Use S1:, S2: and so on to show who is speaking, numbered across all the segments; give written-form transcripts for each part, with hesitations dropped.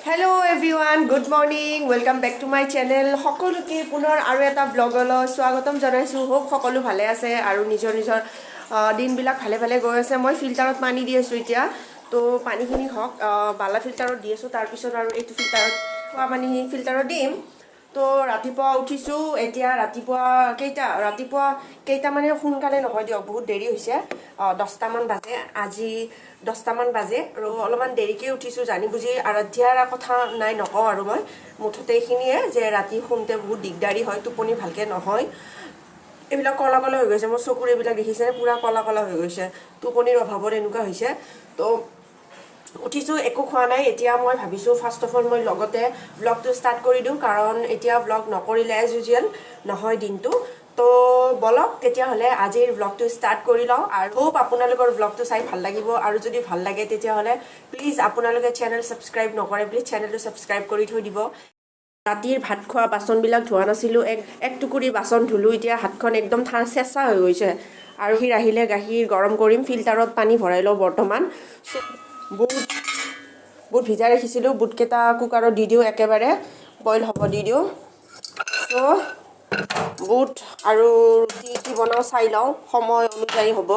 S1: Hello everyone, good morning, welcome back to my channel. সকলোকে পুনৰ আৰু এটা ব্লগলৈ স্বাগতম জনাইছোঁ। হোপ সকলো ভালে আছে আৰু নিজৰ নিজৰ দিনবিলাক ভালে ভালে গৈ আছে। মই ফিল্টাৰত পানী দি আছোঁ এতিয়া। তো পানীখিনি হওক, বালা ফিল্টাৰত দি আছোঁ, তাৰপিছত আৰু এইটো ফিল্টাৰত, খোৱা পানী ফিল্টাৰত দিম। তো ৰাতিপুৱা উঠিছোঁ এতিয়া। ৰাতিপুৱা কেইটা মানে সোনকালে নহয় দিয়ক, বহুত দেৰি হৈছে। 10টামান বাজে আজি, 10টামান বাজে আৰু অলপমান দেৰিকৈ উঠিছোঁ জানি বুজি। আৰাধ্যাৰ কথা নাই, নকওঁ আৰু মই। মুঠতে এইখিনিয়ে যে ৰাতি শুওঁতে বহুত দিগদাৰী হয়, টোপনি ভালকৈ নহয়। এইবিলাক ক'লা ক'লা হৈ গৈছে মোৰ চকুৰ, এইবিলাক দেখিছেনে? পূৰা ক'লা ক'লা হৈ গৈছে, টোপনিৰ অভাৱত এনেকুৱা হৈছে। তো উঠিছোঁ, একো খোৱা নাই। এতিয়া মই ভাবিছোঁ ফাৰ্ষ্ট অফ অল মই লগতে ব্লগটো ষ্টাৰ্ট কৰি দিওঁ, কাৰণ এতিয়া ব্লগ নকৰিলে এজ ইউজুৱেল নহয় দিনটো। তো বলক তেতিয়াহ'লে আজিৰ ব্লগটো ষ্টাৰ্ট কৰি লওঁ আৰু হোপ আপোনালোকৰ ব্লগটো চাই ভাল লাগিব। আৰু যদি ভাল লাগে, তেতিয়াহ'লে প্লিজ আপোনালোকে চেনেল ছাবস্ক্ৰাইব নকৰে, প্লিজ চেনেলটো ছাবস্ক্ৰাইব কৰি থৈ দিব। ৰাতিৰ ভাত খোৱা বাচনবিলাক ধোৱা নাছিলোঁ, এক এক টুকুৰি বাচন ধুলোঁ। এতিয়া হাতখন একদম চেঁচা হৈ গৈছে। আৰু গাখীৰ আহিলে গাখীৰ গৰম কৰিম। ফিল্টাৰত পানী ভৰাই লওঁ বৰ্তমান। বুট বুট ভিজাই ৰাখিছিলোঁ, বুটকেইটা কুকাৰত দি দিওঁ, একেবাৰে বইল হ'ব দি দিওঁ। চ' বুট আৰু ৰুটি কি বনাওঁ চাই লওঁ, সময় অনুযায়ী হ'ব।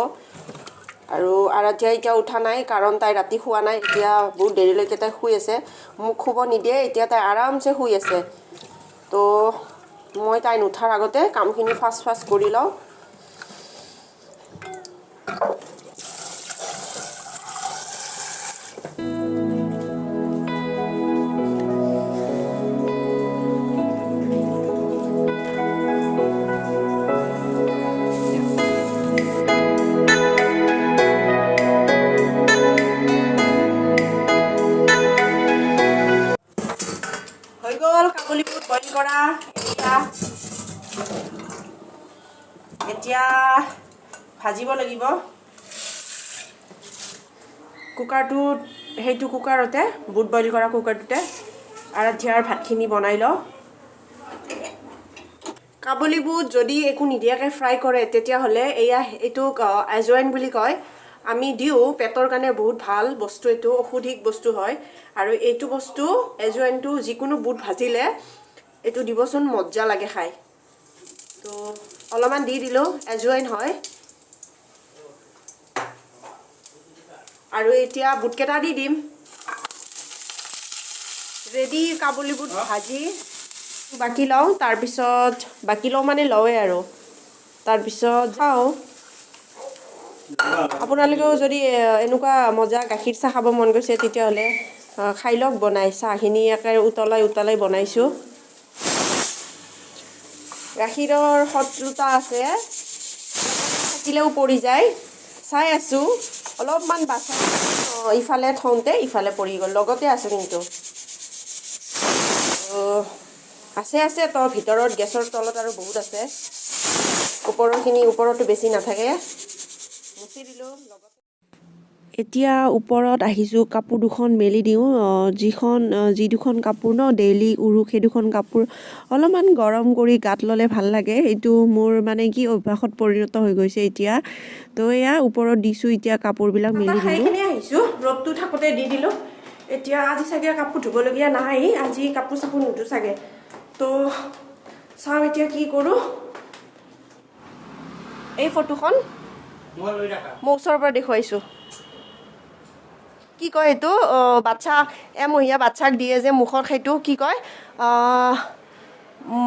S1: আৰু আৰাধ্যা এতিয়া উঠা নাই, কাৰণ তাই ৰাতি শোৱা নাই। এতিয়া বহুত দেৰিলৈকে তাই শুই আছে, মোক শুব নিদিয়ে। এতিয়া তাই আৰামছে শুই আছে। তো মই তাই নুঠাৰ আগতে কামখিনি ফাষ্ট ফাষ্ট কৰি লওঁ। হৈ গ'ল কাবুলি বুট বইল কৰা। এতিয়া এতিয়া ভাজিব লাগিব। কুকাৰটোত, সেইটো কুকাৰতে, বুট বইল কৰা কুকাৰটোতে আৰাধ্যাৰ ভাতখিনি বনাই লওঁ। কাবুলি বুট যদি একো নিদিয়াকৈ ফ্ৰাই কৰে, তেতিয়াহ'লে এয়া এইটোক এজৱাইন বুলি কয়, আমি দিওঁ। পেটৰ কাৰণে বহুত ভাল বস্তু এইটো, ঔষধিক বস্তু হয়। আৰু এইটো বস্তু এজৱাইনটো যিকোনো বুট ভাজিলে এইটো দিবচোন, মজা লাগে খাই। তো অলপমান দি দিলোঁ, এজৱাইন হয়। আৰু এতিয়া বুটকেইটা দি দিম। ৰেডি কাবুলি বুট ভাজি। বাকি লওঁ, তাৰপিছত বাকি লওঁ মানে লওঁৱেই আৰু তাৰপিছত খাওঁ। আপোনালোকেও যদি এনেকুৱা মজা গাখীৰ চাহ খাব মন গৈছে, তেতিয়াহ'লে খাই লওক বনাই। চাহখিনি একে উতলাই উতলাই বনাইছোঁ। গাখীৰৰ শত্ৰুতা আছে, থাকিলেও পৰি যায়। চাই আছোঁ, অলপমান বাচাই ইফালে থওঁতে ইফালে পৰি গ'ল। লগতে আছে কিন্তু। আছে আছে তো ভিতৰত গেছৰ তলত আৰু বহুত আছে। ওপৰৰখিনি, ওপৰতো বেছি নাথাকে। মুচি দিলোঁ লগতে। এতিয়া ওপৰত আহিছোঁ, কাপোৰ দুখন মেলি দিওঁ। যি দুখন কাপোৰ ন ডেইলি উৰোঁ, সেই দুখন কাপোৰ অলপমান গৰম কৰি গাত ল'লে ভাল লাগে। এইটো মোৰ মানে কি অভ্যাসত পৰিণত হৈ গৈছে এতিয়া। তো এয়া ওপৰত দিছোঁ, এতিয়া কাপোৰবিলাক মেলি
S2: খাই
S1: দিলোঁ।
S2: কিনে আহিছোঁ, ৰ'দটো থাকোঁতে দি দিলোঁ। এতিয়া আজি চাগে কাপোৰ ধুবলগীয়া নাই, আজি কাপোৰ চাপোৰ নুধো চাগে। তো চাওঁ এতিয়া কি কৰোঁ।
S1: এই ফটোখন মই ওচৰৰ পৰা দেখুৱাইছোঁ। কি কয় এইটো, বাচ্ছা, এমহীয়া বাচ্ছাক দিয়ে যে মুখত, সেইটো কি কয়?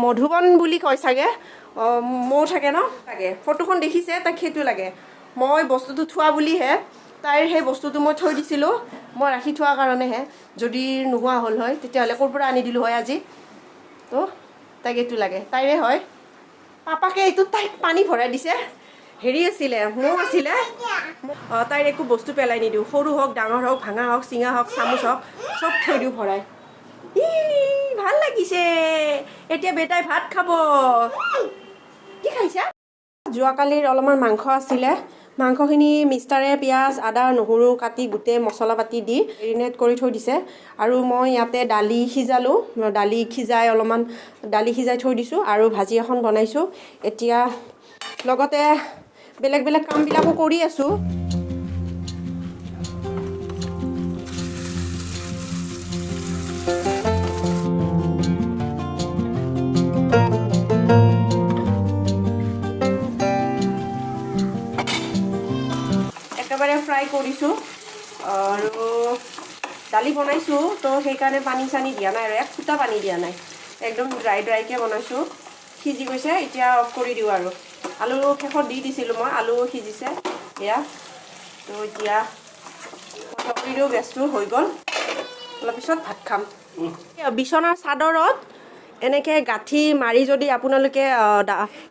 S1: মধুবন বুলি কয় চাগে। মৌ থাকে ন লাগে। ফটোখন দেখিছে, তাইক সেইটো লাগে। মই বস্তুটো থোৱা বুলিহে, তাইৰ সেই বস্তুটো মই থৈ দিছিলোঁ, মই ৰাখি থোৱা কাৰণেহে। যদি নোহোৱা হ'ল হয়, তেতিয়াহ'লে ক'ৰ পৰা আনি দিলোঁ হয় আজি? তো তাইক এইটো লাগে, তাইৰে হয়। পাপাকে এইটো তাইক পানী ভৰাই দিছে। হেৰি আছিলে, মৌ আছিলে। তাইৰ একো বস্তু পেলাই নিদিওঁ, সৰু হওক ডাঙৰ হওক, ভাঙা হওক চিঙা হওক, চামুচ হওক, চব থৈ দিওঁ ভৰাই। ই ভাল লাগিছে। এতিয়া বেটাই ভাত খাব। কি খাইছা? যোৱাকালিৰ অলপমান মাংস আছিলে। মাংসখিনি মিষ্টাৰে পিঁয়াজ, আদা, নহৰু কাটি গোটেই মছলা পাতি দি মেৰিনেট কৰি থৈ দিছে। আৰু মই ইয়াতে দালি সিজালোঁ। দালি সিজাই, অলপমান দালি সিজাই থৈ দিছোঁ আৰু ভাজি এখন বনাইছোঁ। এতিয়া লগতে বেলেগ বেলেগ কামবিলাকো কৰি আছোঁ। দালি বনাইছোঁ, তো সেইকাৰণে পানী চানী দিয়া নাই আৰু এক ফুটা পানী দিয়া নাই, একদম ড্ৰাই ড্ৰাইকৈ বনাইছোঁ। সিজি গৈছে, এতিয়া অফ কৰি দিওঁ আৰু। আলু শেষত দি দিছিলোঁ মই, আলু সিজিছে এয়া। তো এতিয়া বন্ধ কৰি দিওঁ গেছটো, হৈ গ'ল। অলপ পিছত ভাত খাম। বিচনাৰ চাদৰত এনেকৈ গাঁঠি মাৰি যদি আপোনালোকে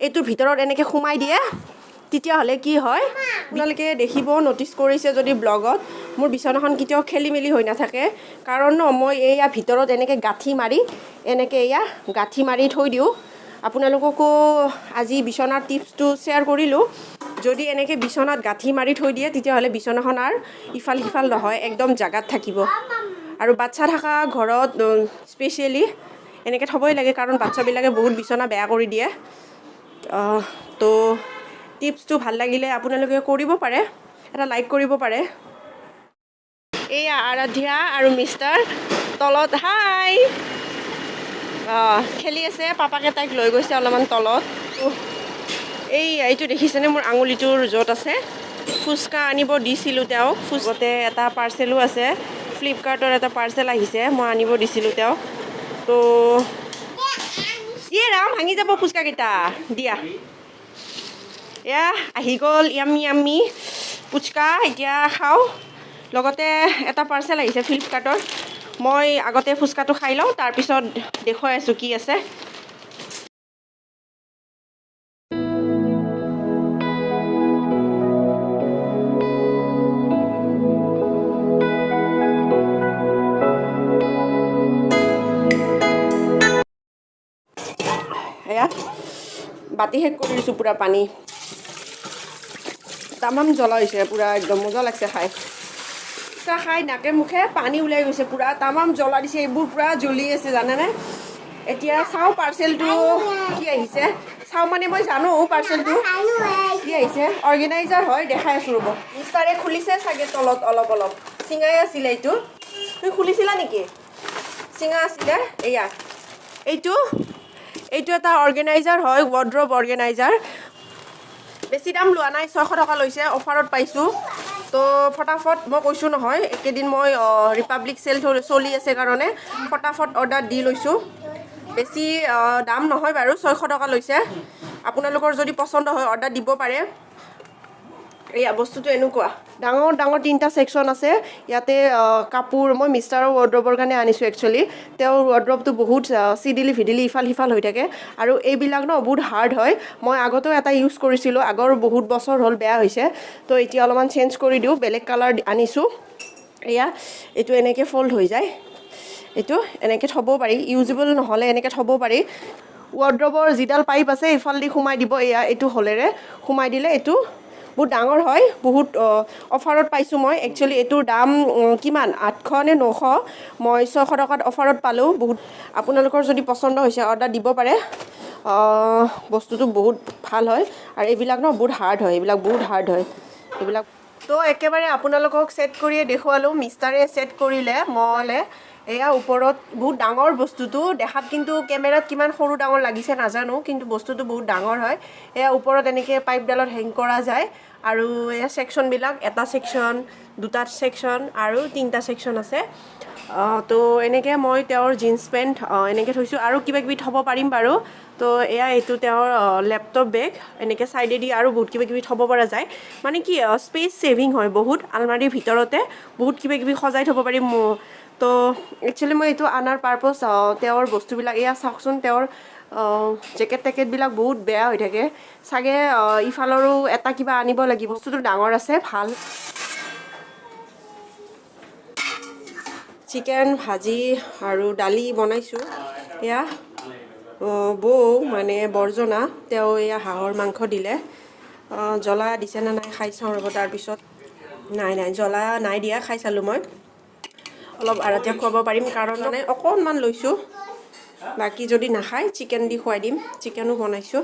S1: এইটোৰ ভিতৰত এনেকৈ সোমাই দিয়ে, তেতিয়াহ'লে কি হয় আপোনালোকে দেখিব, ন'টিছ কৰিছে যদি ব্লগত, মোৰ বিচনাখন কেতিয়াও খেলি মেলি হৈ নাথাকে। কাৰণ ন মই এয়া ভিতৰত এনেকৈ গাঁঠি মাৰি, এনেকৈ এয়া গাঁঠি মাৰি থৈ দিওঁ। আপোনালোককো আজি বিচনাৰ টিপছটো শ্বেয়াৰ কৰিলোঁ। যদি এনেকৈ বিচনাত গাঁঠি মাৰি থৈ দিয়ে, তেতিয়াহ'লে বিচনাখন আৰু ইফাল সিফাল নহয়, একদম জাগাত থাকিব। আৰু বাচ্ছা থকা ঘৰত স্পেচিয়েলি এনেকৈ থ'বই লাগে, কাৰণ বাচ্ছাবিলাকে বহুত বিচনা বেয়া কৰি দিয়ে। তো টিপছটো ভাল লাগিলে আপোনালোকে কৰিব পাৰে, এটা লাইক কৰিব পাৰে। এইয়া আৰাধ্যা আৰু মিষ্টাৰ তলত হাই খেলি আছে, পাপাকে তাইক লৈ গৈছে অলপমান তলত। এই এইটো দেখিছেনে মোৰ আঙুলিটোৰ য'ত আছে, ফুচকা আনিব দিছিলোঁ তেওঁক। ফুচকতে এটা পাৰ্চেলো আছে, ফ্লিপকাৰ্টৰ এটা পাৰ্চেল আহিছে, মই আনিব দিছিলোঁ তেওঁক। তো ইয়ে ৰাম, ভাঙি যাব ফুচকাকেইটা দিয়া। এয়া আহি গ'ল য়াম্মি য়াম্মি ফুচকা, এতিয়া খাওঁ। লগতে এটা পাৰ্চেল আহিছে ফ্লিপকাৰ্টৰ, মই আগতে ফুচকাটো খাই লওঁ, তাৰপিছত দেখুৱাই আছোঁ কি আছে। এয়া বাতি শেষ কৰি দিছোঁ, পূৰা পানী তামাম জ্বলা হৈছে, পূৰা একদম মজা লাগছে খাই। ফুচকা খাই নাকে মুখে পানী ওলাই গৈছে, পূৰা তামাম জ্বলা দিছে, এইবোৰ পূৰা জ্বলি আছে জানেনে। এতিয়া চাওঁ পাৰ্চেলটো কি আহিছে। চাওঁ মানে মই জানো পাৰ্চেলটো কি আহিছে, অৰ্গেনাইজাৰ হয়, দেখাই আছোঁ ৰ'ব। মিষ্টাৰে খুলিছে চাগে তলত অলপ অলপ চিঙাই আছিলে এইটো। তুমি খুলিছিলা নেকি? চিঙা আছিলে। এয়া এইটো এইটো এটা অৰ্গেনাইজাৰ হয়, ৱাৰ্ড্ৰব অৰ্গেনাইজাৰ। বেছি দাম লোৱা নাই, 600 টকা লৈছে, অফাৰত পাইছোঁ। তো ফটাফট মই কৈছোঁ নহয়, এইকেইদিন মই ৰিপাব্লিক চেল চলি আছে কাৰণে ফটাফট অৰ্ডাৰ দি লৈছোঁ। বেছি দাম নহয় বাৰু, 600 টকা লৈছে। আপোনালোকৰ যদি পচন্দ হয় অৰ্ডাৰ দিব পাৰে। এয়া বস্তুটো এনেকুৱা ডাঙৰ ডাঙৰ তিনিটা ছেকশ্যন আছে ইয়াতে। কাপোৰ মই মিষ্টাৰৰ ৱাৰ্ড্ৰবৰ কাৰণে আনিছোঁ একচুৱেলি। তেওঁৰ ৱাৰ্ড্ৰবটো বহুত চিডিলি ভিডিলি ইফাল সিফাল হৈ থাকে, আৰু এইবিলাক ন বহুত হাৰ্ড হয়। মই আগতেও এটা ইউজ কৰিছিলোঁ, আগৰ বহুত বছৰ হ'ল, বেয়া হৈছে। তো এতিয়া অলপমান চেঞ্জ কৰি দিওঁ, বেলেগ কালাৰ আনিছোঁ। এয়া এইটো এনেকৈ ফল্ড হৈ যায়, এইটো এনেকৈ থ'ব পাৰি, ইউজেবল নহ'লে এনেকৈ থ'ব পাৰি। ৱাৰ্ড্ৰবৰ যিডাল পাইপ আছে এইফালেদি সোমাই দিব, এয়া এইটো হ'লেৰে সোমাই দিলে এইটো বহুত ডাঙৰ হয়। বহুত অফাৰত পাইছোঁ মই একচুৱেলি। এইটোৰ দাম কিমান, 800 নে 900, মই 600 টকাত অফাৰত পালোঁ। বহুত আপোনালোকৰ যদি পচন্দ হৈছে অৰ্ডাৰ দিব পাৰে। বস্তুটো বহুত ভাল হয়, আৰু এইবিলাক ন বহুত হাৰ্ড হয়, এইবিলাক বহুত হাৰ্ড হয় এইবিলাক। তো একেবাৰে আপোনালোকক ছেট কৰিয়ে দেখুৱালোঁ, মিষ্টাৰে ছেট কৰিলে। মই এয়া ওপৰত বহুত ডাঙৰ বস্তুটো দেখাত, কিন্তু কেমেৰাত কিমান সৰু ডাঙৰ লাগিছে নাজানো, কিন্তু বস্তুটো বহুত ডাঙৰ হয়। এয়া ওপৰত এনেকৈ পাইপডালত হেং কৰা যায়, আৰু এয়া ছেকশ্যনবিলাক, এটা ছেকশ্যন, দুটা ছেকশ্যন আৰু তিনিটা ছেকশ্যন আছে। তো এনেকৈ মই তেওঁৰ জিন্স পেণ্ট এনেকৈ থৈছোঁ, আৰু কিবা কিবি থ'ব পাৰিম বাৰু। তো এয়া এইটো তেওঁৰ লেপটপ বেগ, এনেকৈ ছাইডেদি আৰু বহুত কিবা কিবি থ'ব পৰা যায়। মানে কি স্পেচ ছেভিং হয় বহুত, আলমাৰীৰ ভিতৰতে বহুত কিবা কিবি সজাই থ'ব পাৰিম। তো একচুৱেলি মই এইটো আনাৰ পাৰপজ তেওঁৰ বস্তুবিলাক, এয়া চাওকচোন তেওঁৰ জেকেট টেকেটবিলাক বহুত বেয়া হৈ থাকে চাগে। ইফালৰো এটা কিবা আনিব লাগিব, বস্তুটো ডাঙৰ আছে ভাল। চিকেন ভাজি আৰু দালি বনাইছোঁ। এয়া বৌ মানে বৰজনা, তেওঁ এয়া হাঁহৰ মাংস দিলে। জ্বলা দিছে নে নাই খাই চাওঁ ৰ'ব তাৰপিছত। নাই নাই জ্বলা নাই দিয়া, খাই চালোঁ মই। অলপ আৰাধ্যা খুৱাব পাৰিম কাৰণ মানে অকণমান লৈছোঁ, বাকী যদি নাখায় চিকেন দি খুৱাই দিম। চিকেনো বনাইছোঁ।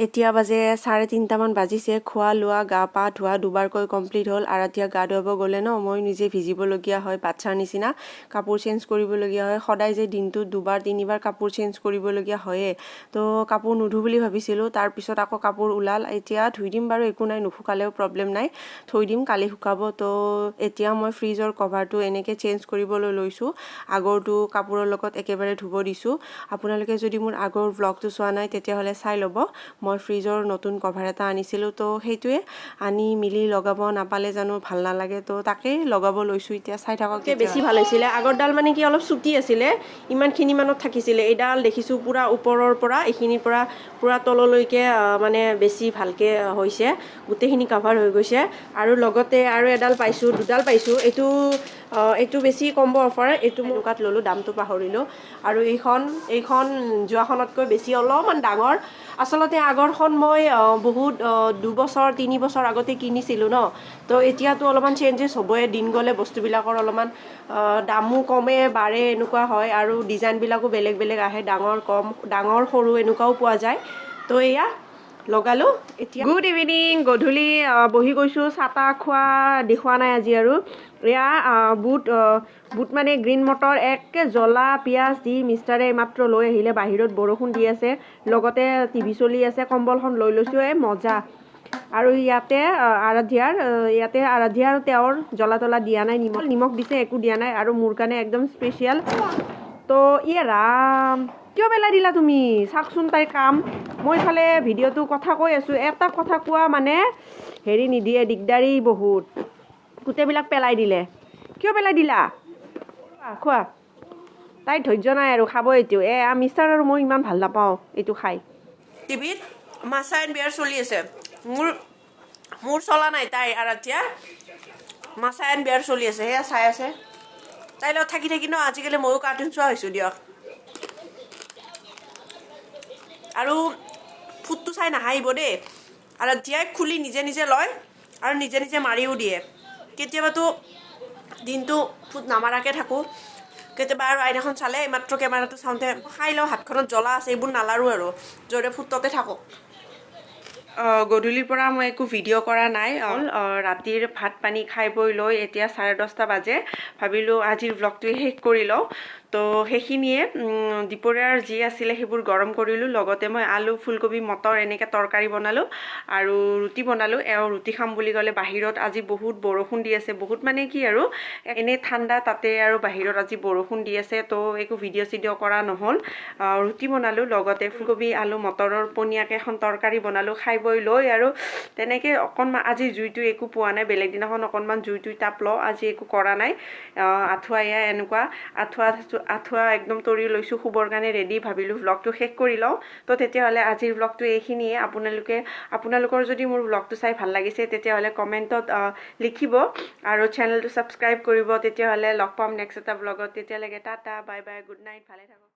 S1: এতিয়া বাজে 3:30মান বাজিছে। খোৱা লোৱা গা পা ধোৱা দুবাৰকৈ কমপ্লিট হ'ল। আৰাধ্যা গা ধুৱাব গ'লে ন মই নিজে ভিজিবলগীয়া হয়, বাচ্ছাৰ নিচিনা কাপোৰ চেঞ্জ কৰিবলগীয়া হয়। সদায় যে দিনটোত দুবাৰ তিনিবাৰ কাপোৰ চেঞ্জ কৰিবলগীয়া হয়েই। তো কাপোৰ নুধো বুলি ভাবিছিলোঁ, তাৰপিছত আকৌ কাপোৰ ওলাল। এতিয়া ধুই দিম বাৰু, একো নাই, নুশুকালেও প্ৰব্লেম নাই, থৈ দিম, কালি শুকাব। তো এতিয়া মই ফ্ৰিজৰ কভাৰটো এনেকৈ চেঞ্জ কৰিবলৈ লৈছোঁ। আগৰটো কাপোৰৰ লগত একেবাৰে ধুব দিছোঁ। আপোনালোকে যদি মোৰ আগৰ ভ্লগটো চোৱা নাই তেতিয়াহ'লে চাই ল'ব। মই ফ্ৰিজৰ নতুন কভাৰ এটা আনিছিলোঁ, তো সেইটোৱে আনি মিলি লগাব নাপালে জানো ভাল নালাগে, তো তাকেই লগাব লৈছোঁ। এতিয়া চাই থাকক। বেছি ভাল হৈছিলে আগৰডাল, মানে কি অলপ চুটি আছিলে, ইমানখিনি মানত থাকিছিলে। এইডাল দেখিছোঁ পূৰা ওপৰৰ পৰা এইখিনিৰ পৰা পূৰা তললৈকে মানে বেছি ভালকৈ হৈছে, গোটেইখিনি কাভাৰ হৈ গৈছে। আৰু লগতে আৰু এডাল পাইছোঁ, দুডাল পাইছোঁ। এইটো বেছি কম্ব অফাৰ, এইটো মই দোকানত ল'লোঁ, দামটো পাহৰিলোঁ। আৰু এইখন যোৱাখনতকৈ বেছি অলপমান ডাঙৰ। আচলতে আগৰখন মই বহুত 2 বছৰ 3 বছৰ আগতে কিনিছিলোঁ ন, তো এতিয়াতো অলপমান চেঞ্জেছ হ'বই। দিন গ'লে বস্তুবিলাকৰ অলপমান দামো কমে বাঢ়ে এনেকুৱা হয়, আৰু ডিজাইনবিলাকো বেলেগ বেলেগ আহে, ডাঙৰ কম, ডাঙৰ সৰু এনেকুৱাও পোৱা যায়। তো এয়া লগালোঁ। এতিয়া গুড ইভিনিং, গধূলি বহি গৈছোঁ। চাহ তাহ খোৱা দেখুওৱা নাই আজি। আৰু এয়া বুট মানে গ্ৰীণ মটৰ একে জ্বলা পিঁয়াজ দি মিষ্টাৰে এইমাত্ৰ লৈ আহিলে। বাহিৰত বৰষুণ দি আছে, লগতে টিভি চলি আছে, কম্বলখন লৈ লৈছোঁ, এই মজা। আৰু ইয়াতে আৰাধ্যাৰ, ইয়াতে আৰাধ্যা আৰু তেওঁৰ জ্বলা তলা দিয়া নাই, নিমখ নিমখ দিছে, একো দিয়া নাই। আৰু মোৰ কাৰণে একদম স্পেচিয়েল। তো ইয়ে ৰাম, কিয় পেলাই দিলা তুমি? চাওকচোন তাইৰ কাম। মই ইফালে ভিডিঅ'টো কথা কৈ আছোঁ, এটা কথা কোৱা মানে হেৰি নিদিয়ে, দিগদাৰী বহুত। গোটেইবিলাক পেলাই দিলে। কিয় পেলাই দিলা? খোৱা, তাইৰ ধৈৰ্য নাই আৰু খাব এইটো। মিষ্টাৰ আৰু মই ইমান ভাল নাপাওঁ এইটো খাই। টিভিত মাছা এণ্ড বিয়াৰ চলি আছে, মোৰ চলা নাই। তাই আৰাধ্যা মাছা এণ্ড বিয়াৰ চলি আছে, সেয়া চাই আছে। তাইৰ লগত থাকি থাকি ন আজিকালি ময়ো কাৰ্টুন চোৱা হৈছোঁ দিয়ক। আৰু ফুটটো চাই নাহাঁহিব দেই, আৰাধ্যাই খুলি নিজে নিজে লয় আৰু নিজে নিজে মাৰিও দিয়ে। কেতিয়াবাতো দিনটো ফুট নামাৰাকৈ থাকোঁ, কেতিয়াবা আৰু আইনাখন চালে এইমাত্ৰ কেমেৰাটো চাওঁতে খাই লওঁ। হাতখনত জ্বলা আছে, এইবোৰ নালাৰো আৰু য'ৰে ফুটতে থাকোঁ। গধূলিৰ পৰা মই একো ভিডিঅ' কৰা নাই। ৰাতিৰ ভাত পানী খাই বৈ লৈ এতিয়া 10:30 বাজে। ভাবিলোঁ আজিৰ ভ্লগটোৱে শেষ কৰি লওঁ। তো সেইখিনিয়ে, দুপৰীয়াৰ যি আছিলে সেইবোৰ গৰম কৰিলোঁ। লগতে মই আলু ফুলকবি মটৰ এনেকৈ তৰকাৰী বনালোঁ আৰু ৰুটি বনালোঁ। এওঁ ৰুটি খাম বুলি ক'লে। বাহিৰত আজি বহুত বৰষুণ দি আছে, বহুত মানে কি আৰু এনেই ঠাণ্ডা, তাতে আৰু বাহিৰত আজি বৰষুণ দি আছে। তো একো ভিডিঅ' চিডিঅ' কৰা নহ'ল। ৰুটি বনালোঁ, লগতে ফুলকবি আলু মটৰৰ পনীয়াকৈ এখন তৰকাৰী বনালোঁ। খাই বৈ লৈ আৰু তেনেকৈ অকণমান আজি জুইটো একো পোৱা নাই। বেলেগ দিনাখন অকণমান জুইটো তাপ লওঁ, আজি একো কৰা নাই। আঁঠুৱা এয়া এনেকুৱা আঁঠুৱা আঁঠুৱা একদম তৰি লৈছোঁ, শুবৰ কাৰণে ৰেডি। ভাবিলোঁ ভ্লগটো শেষ কৰি লওঁ। তো তেতিয়াহ'লে আজিৰ ভ্লগটো এইখিনিয়ে। আপোনালোকৰ যদি মোৰ ভ্লগটো চাই ভাল লাগিছে তেতিয়াহ'লে কমেণ্টত লিখিব আৰু চেনেলটো ছাবস্ক্ৰাইব কৰিব। তেতিয়াহ'লে লগ পাম নেক্সট এটা ভ্লগত। তেতিয়ালৈকে tata, bye bye, good night, ভালে থাকক।